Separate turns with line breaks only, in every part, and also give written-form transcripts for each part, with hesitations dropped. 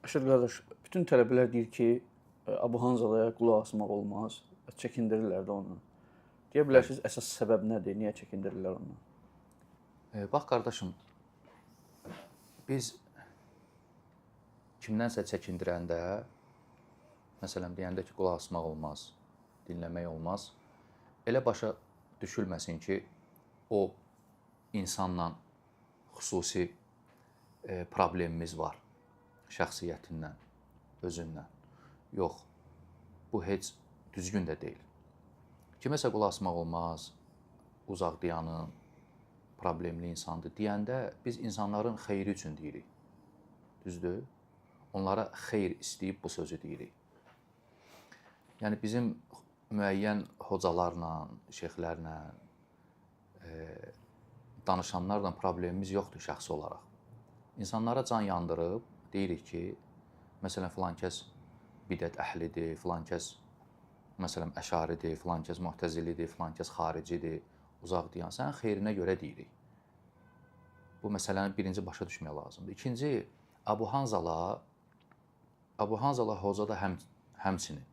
Əşrəf qardaş, bütün tələbələr deyir ki, Abu Hanzalaya qulaq asmaq olmaz. Çəkindirirlər də ondan. Deyə bilərsiniz, əsas səbəb nədir? Niyə çəkindirirlər ondan?
Bax qardaşım, biz kimdənsə çəkindirəndə, məsələn deyəndə ki, qulaq asmaq olmaz, dinləmək olmaz, elə başa düşülməsin ki, o insanla xüsusi problemimiz var şəxsiyyətindən, özündən. Yox, bu heç düzgün də deyil. Kiməsə qulaq asmaq olmaz, uzaq dayanın, problemli insandır deyəndə biz insanların xeyri üçün deyirik. Düzdür? Onlara xeyir istəyib bu sözü deyirik. Yəni bizim müəyyən hocalarla, şeyxlərlə, danışanlarla problemimiz yoxdur şəxsi olaraq. İnsanlara can yandırıb deyirik ki, məsələn filan kəs bidət əhlidir, filan kəs məsələn əşaridir, filan kəs mu'təzilidir, filan kəs xaricidir, uzaq dayan. Sənin xeyrinə görə deyirik. Bu məsələni birinci başa düşmək lazımdır. İkinci, Abu Hanzala hoca da həmçinin.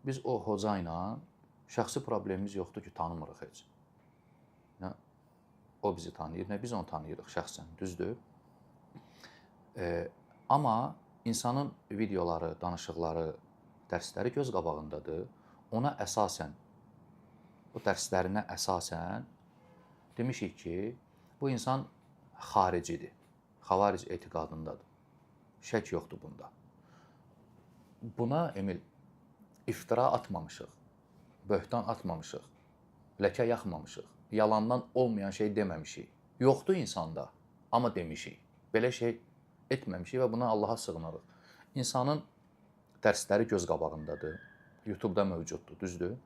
Biz o hoca ilə şəxsi problemimiz yoxdur ki, tanımırıq heç. Nə o bizi tanıyır, nə biz onu tanıyırıq şəxsən, düzdür? Amma insanın videoları, danışıqları, dərsləri göz qabağındadır. Ona əsasən, o dərslərinə əsasən demişik ki, bu insan xaricidir. Xavaric etiqadındadır. Şək yoxdur bunda. Buna Emil iftira atmamışıq, böhtan atmamışıq, ləkə yaxmamışıq, yalandan olmayan şey deməmişik. Yoxdur insanda, amma demişik. Belə şey etməmişik və buna Allaha sığınırıq. İnsanın dərsləri göz qabağındadır. YouTube-da mövcuddur, düzdür?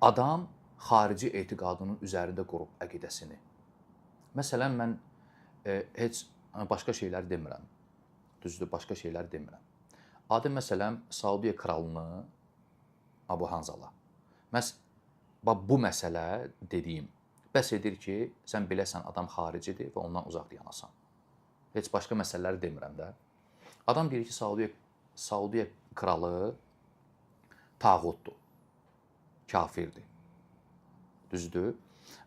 Adam xarici etiqadının üzərində qurub əqidəsini. Məsələn, mən heç başqa şeylər demirəm. Düzdür, başqa şeylər demirəm. Adi məsələn, Saudiya kralını Abu Hanzala. Məs bax bu məsələ dediyim bəs edir ki, sən biləsən adam xaricidir və ondan uzaq dayanasan. Heç başqa məsələləri demirəm də. Adam deyir ki, Saudiya kralı tağutdur, kafirdir. Düzdür?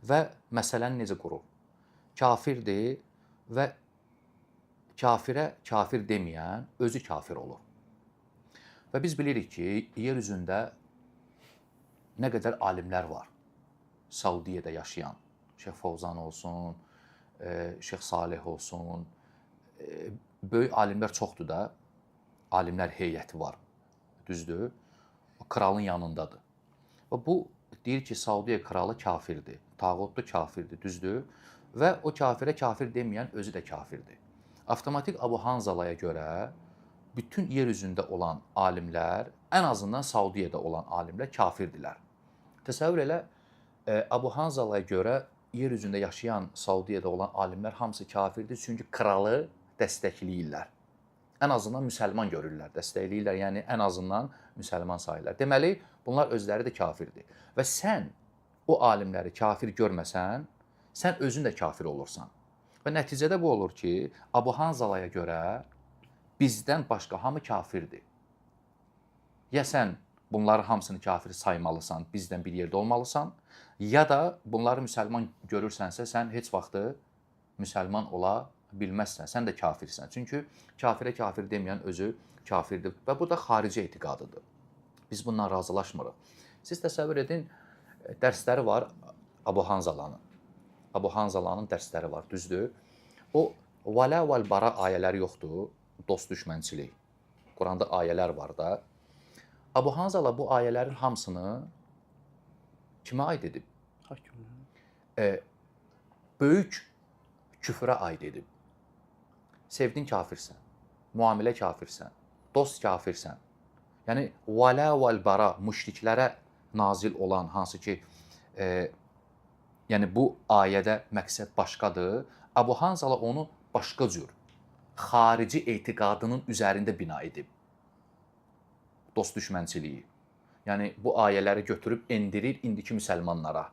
Və məsələni necə qurur? Kafirdir və kafirə kafir deməyən özü kafir olur. Və biz bilirik ki, yer üzündə nə qədər alimlər var. Saudiyyədə yaşayan, Şeyx Fovzan olsun, Şeyx Salih olsun, böyük alimlər çoxdur da, alimlər heyəti var, düzdür? O kralın yanındadır. Və bu deyir ki, Saudiyyə kralı kafirdir, tağutdur, kafirdir, düzdür? Və o kafirə kafir deməyən özü də kafirdir. Avtomatik Abu Hanzalaya görə bütün yer üzündə olan alimlər, ən azından Saudiyyədə olan alimlər kafirdirlər. Təsəvvür elə, Abu Hanzalaya görə yer üzündə yaşayan Saudiyyədə olan alimlər hamısı kafirdir, çünki kralı dəstəkləyirlər. Ən azından müsəlman görürlər, dəstəkləyirlər, yəni ən azından müsəlman sayılır. Deməli, bunlar özləri də kafirdir. Və sən o alimləri kafir görməsən, sən özün də kafir olursan. Və nəticədə bu olur ki, Abu Hanzalaya görə bizdən başqa hamı kafirdir. Ya sən bunların hamısını kafir saymalısan, bizdən bir yerdə olmalısan, ya da bunları müsəlman görürsənsə, sən heç vaxtı müsəlman ola bilməzsən. Sən də kafirsən. Çünki kafirə kafir deməyən özü kafirdir və bu da xarici etiqadıdır. Biz bundan razılaşmırıq. Siz təsəvvür edin, dərsləri var Abu Hanzalanın. Abu Hanzalanın dərsləri var, düzdür? O vəla vəl bara ayələri yoxdur, dost düşmənçilik. Quranda ayələr var da. Abu Hanzala bu ayələrin hamısını kimə aid edib?
Hakimlərə.
Böyük küfrə aid edib. Sevdin kafirsən, müamilə kafirsən, dost kafirsən. Yəni vəla vəl bara müşriklərə nazil olan hansı ki, yəni bu ayədə məqsəd başqadır. Abu Hanzala onu başqa cür xarici etiqadının üzərində bina edib. Dost düşmənçiliyi. Yəni bu ayələri götürüb endirir indiki müsəlmanlara.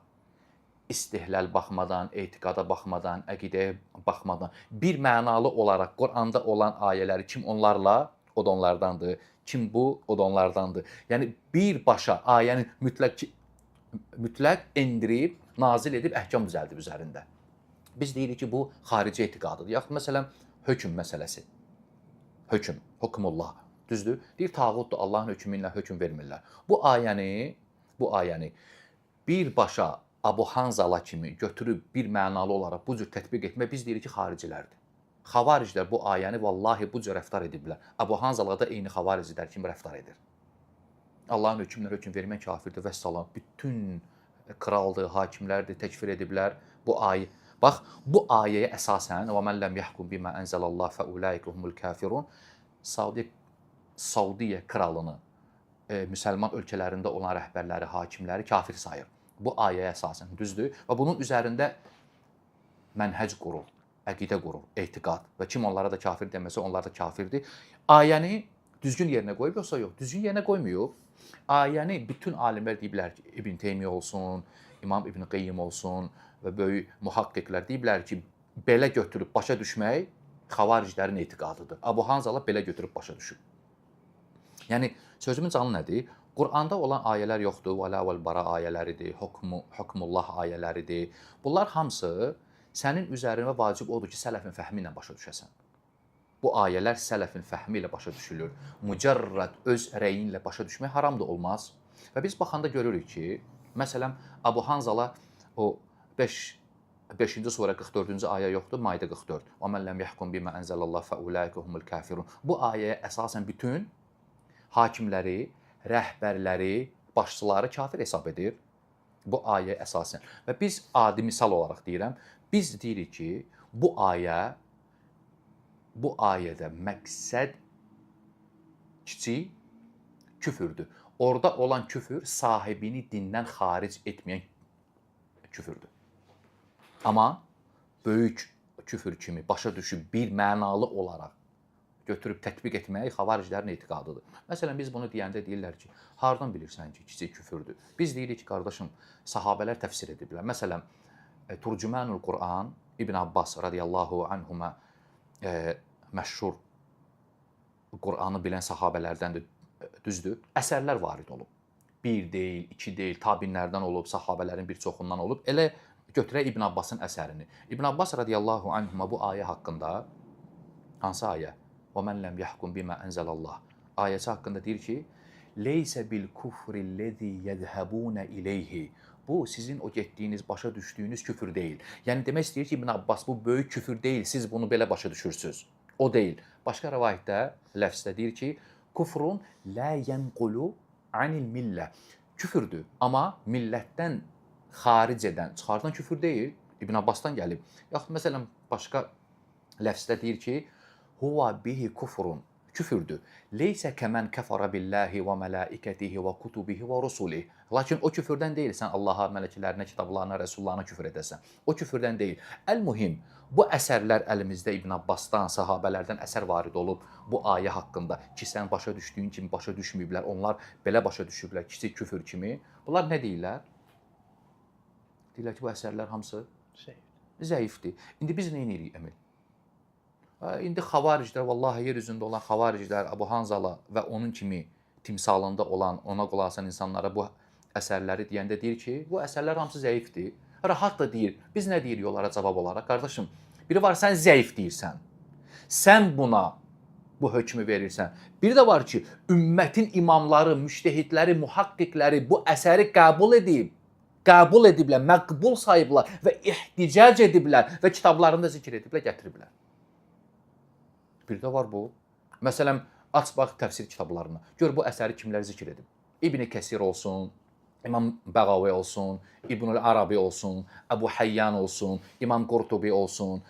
İstihlal baxmadan, etiqada baxmadan, əqidəyə baxmadan bir mənalı olaraq Quranda olan ayələri kim onlarla, o da onlardandır. Kim bu, o da onlardandır. Yəni birbaşa ayəni mütləq endirib, nazil edib əhkam düzəldib üzərində. Biz deyirik ki, bu xarici etiqadıdır. Yaxud məsələn hökm məsələsi. Hökm, hukmullah. Düzdür? Deyir tağutdur, Allahın hökmü ilə hökm vermirlər. Bu ayəni birbaşa Abu Hanzala kimi götürüb bir mənalı olaraq bu cür tətbiq etmək biz deyirik ki, xaricilərdir. Xavariclər bu ayəni vallahi bu cür rəftar ediblər. Abu Hanzala da eyni xavaricilər kimi rəftar edir. Allahın hökmünə hökm vermən kafirdir vəssalam. Bütün kraldır, hakimlərdir, təkfir ediblər bu ayə. Bax, bu ayəyə əsasən və men lem yahkum bima enzelallah fe ulaike humul kafirun Saudiya kralını müsəlman ölkələrində olan rəhbərləri, hakimləri kafir sayır. Bu ayəyə əsasən, düzdür? Və bunun üzərində mənhəc qurur, əqidə qurur, etiqad və kim onlara da kafir deməsə, onlar da kafirdir. Ayəni düzgün yerinə qoyub yoxsa yox? Düzgün yerinə qoymayıb. Ayəni bütün alimlər deyiblər ki, İbn Teymiyyə olsun, İmam İbn Qeyyim olsun və böyük muhaqqiqlər deyiblər ki, belə götürüb başa düşmək xavariclərin etiqadıdır. Abu Hanzala belə götürüb başa düşüb. Yəni sözümün canı nədir? Quranda olan ayələr yoxdur. Vəla vəl bara ayələridir, hukmullah ayələridir. Bunlar hamısı sənin üzərinə vacib odur ki, sələfin fəhmi ilə başa düşəsən. Bu ayələr sələfin fəhmi ilə başa düşülür. Mücərrəd öz rəyinlə başa düşmək haram da olmaz. Və biz baxanda görürük ki, məsələn, Abu Hanzala o 5-ci surə 44-cü ayə yoxdur, Maidə 44. Və men lem yahkum bima enzelallah fe ulaike humul kafirun. Bu ayəyə əsasən bütün hakimləri, rəhbərləri, başçıları kafir hesab edir. Bu ayə əsasən. Və biz adi misal olaraq deyirəm, biz deyirik ki, bu ayədə məqsəd kiçik küfürdür. Orada olan küfür sahibini dindən xaric etməyən küfürdür. Amma böyük küfür kimi başa düşüb bir mənalı olaraq götürüb tətbiq etmək xavariclərin etiqadıdır. Məsələn, biz bunu deyəndə deyirlər ki, hardan bilirsən ki, kiçik küfürdür? Biz deyirik ki, qardaşım, sahabələr təfsir ediblər. Məsələn, Turcümanul Quran İbn Abbas radiyallahu anhuma məşhur Qur'anı bilən sahabələrdəndir, düzdür? Əsərlər varid olub. Bir deyil, iki deyil, tabinlərdən olub, sahabələrin bir çoxundan olub. Elə götürək İbn Abbasın əsərini. İbn Abbas radiyallahu anhuma bu ayə haqqında hansı ayə? Və men lem yahkum bima enzelallah ayəsi haqqında deyir ki, leysə bil kufrillezî yezhebûne ileyhi. Bu sizin o getdiyiniz, başa düşdüyünüz küfür deyil. Yəni demək istəyir ki, İbn Abbas bu böyük küfür deyil, siz bunu belə başa düşürsüz. O deyil. Başqa rəvayətdə, ləfzdə deyir ki, kufrun la yenqulu anil millə. Küfürdür, amma millətdən xaric edən, çıxardan küfür deyil. İbn Abbasdan gəlib. Yaxud məsələn başqa ləfzdə deyir ki, huva bihi kufrun. Küfürdür. Leysə kəmən kəfara billahi və mələikətihi və kutubihi və rusulihi. Lakin o küfürdən deyil, sən Allaha, mələkələrinə, kitablarına, rəsullarına küfür edəsən. O küfürdən deyil. Əl-mühim, bu əsərlər əlimizdə İbn Abbasdan, sahabələrdən əsər varid olub bu ayə haqqında ki, sən başa düşdüyün kimi başa düşməyiblər. Onlar belə başa düşüblər, kiçik küfür kimi. Bunlar nə deyirlər? Deyirlər ki, bu əsərlər hamısı zəifdir. İndi biz nə edirik, Emil? İndi xavariclər, vallahi yer üzündə olan xavariclər, Abu Hanzala və onun kimi timsalında olan, ona qulaq asan insanlara bu əsərləri deyəndə deyir ki, bu əsərlər hamısı zəifdir. Rahat da deyir. Biz nə deyirik onlara cavab olaraq? Qardaşım, biri var sən zəif deyirsən. Sən buna bu hökmü verirsən. Bir də var ki, ümmətin imamları, müştehidləri, muhaqqiqləri bu əsəri qəbul ediblər, məqbul sayıblar və ehticac ediblər və kitablarında zikr ediblər, gətiriblər. Bir də var bu. Məsələn, aç bax təfsir kitablarına. Gör bu əsəri kimlər zikr edib. İbn Kəsir olsun, İmam Bəğavi olsun, İbnül Arabi olsun, Əbu Hayyan olsun, İmam Qurtubi olsun,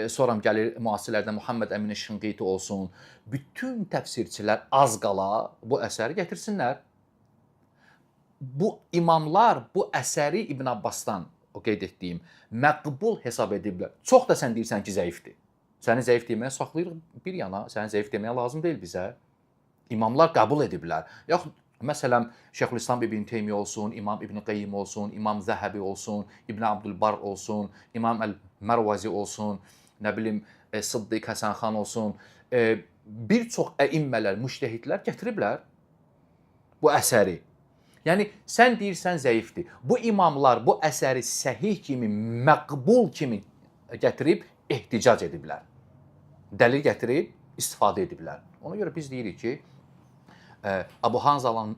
sonra gəlir müasirlərdən Muhammed Əmin Şınqiti olsun. Bütün təfsirçilər az qala bu əsəri gətirsinlər. Bu imamlar bu əsəri İbn Abbasdan, o qeyd etdiyim, məqbul hesab ediblər. Çox da sən deyirsən ki, zəifdir. Səni zəif deməyə saxlayırıq bir yana, səni zəif deməyə lazım deyil bizə. İmamlar qəbul ediblər. Yaxud Məsələn, Şeyxülislam İbn Teymiyyə olsun, İmam İbn Qayyim olsun, İmam Zəhəbi olsun, İbn Abdülbar olsun, İmam Əl-Mərvazi olsun, nə bilim, Sıddiq Həsənxan olsun, bir çox əimmələr, müştəhidlər gətiriblər bu əsəri. Yəni sən deyirsən zəifdir. Bu imamlar bu əsəri səhih kimi, məqbul kimi gətirib ehticac ediblər. Dəlil gətirib istifadə ediblər. Ona görə biz deyirik ki, Əbu Hanzalanın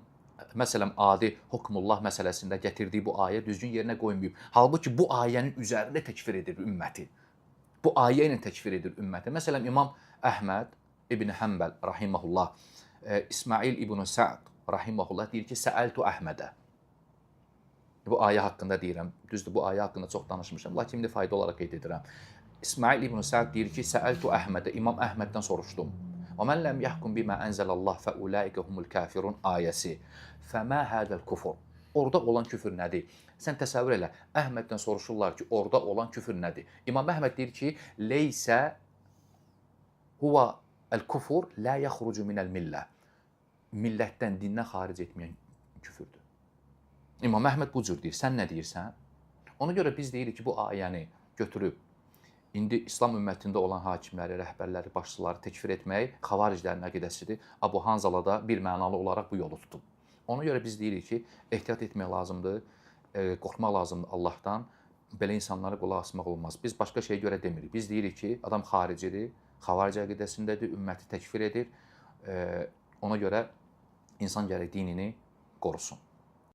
məsələn adi hukmullah məsələsində gətirdiyi bu ayə düzgün yerinə qoymayıb. Halbuki bu ayənin üzərində təkfir edir ümməti. Bu ayə ilə təkfir edir ümməti. Məsələn İmam Əhməd İbn Həmbəl rahimehullah, İsmail İbn Sa'd rahimehullah deyir ki, səəltu Əhmədə. Bu ayə haqqında deyirəm. Düzdür, bu ayə haqqında çox danışmışam, lakin indi fayda olaraq qeyd edirəm. İsmail İbn Sa'd deyir ki, səəltu Əhmədə, İmam Əhməddən soruşdum. Və men lem yahkum bima enzelallah fe ulaike humul kafirun ayəsi. Fəmə hadal kufur? Orada olan küfür nədir? Sən təsəvvür elə. Əhməddən soruşurlar ki, orada olan küfür nədir? İmam Əhməd deyir ki, leysə huva el-kufur la yaxrucu minəl millə. Millətdən, dindən xaric etməyən küfürdür. İmam Əhməd bu cür deyir. Sən nə deyirsən? Ona görə biz deyirik ki, bu ayəni götürüb indi İslam ümmətində olan hakimləri, rəhbərləri, başçıları təkfir etmək xavariclərin əqidəsidir. Əbu Hanzala da bir mənalı olaraq bu yolu tutub. Ona görə biz deyirik ki, ehtiyat etmək lazımdır, qorxmaq lazımdır Allahdan. Belə insanlara qulaq asmaq olmaz. Biz başqa şeyə görə demirik. Biz deyirik ki, adam xaricidir, xavaric əqidəsindədir, ümməti təkfir edir. Ona görə insan gərək dinini qorusun.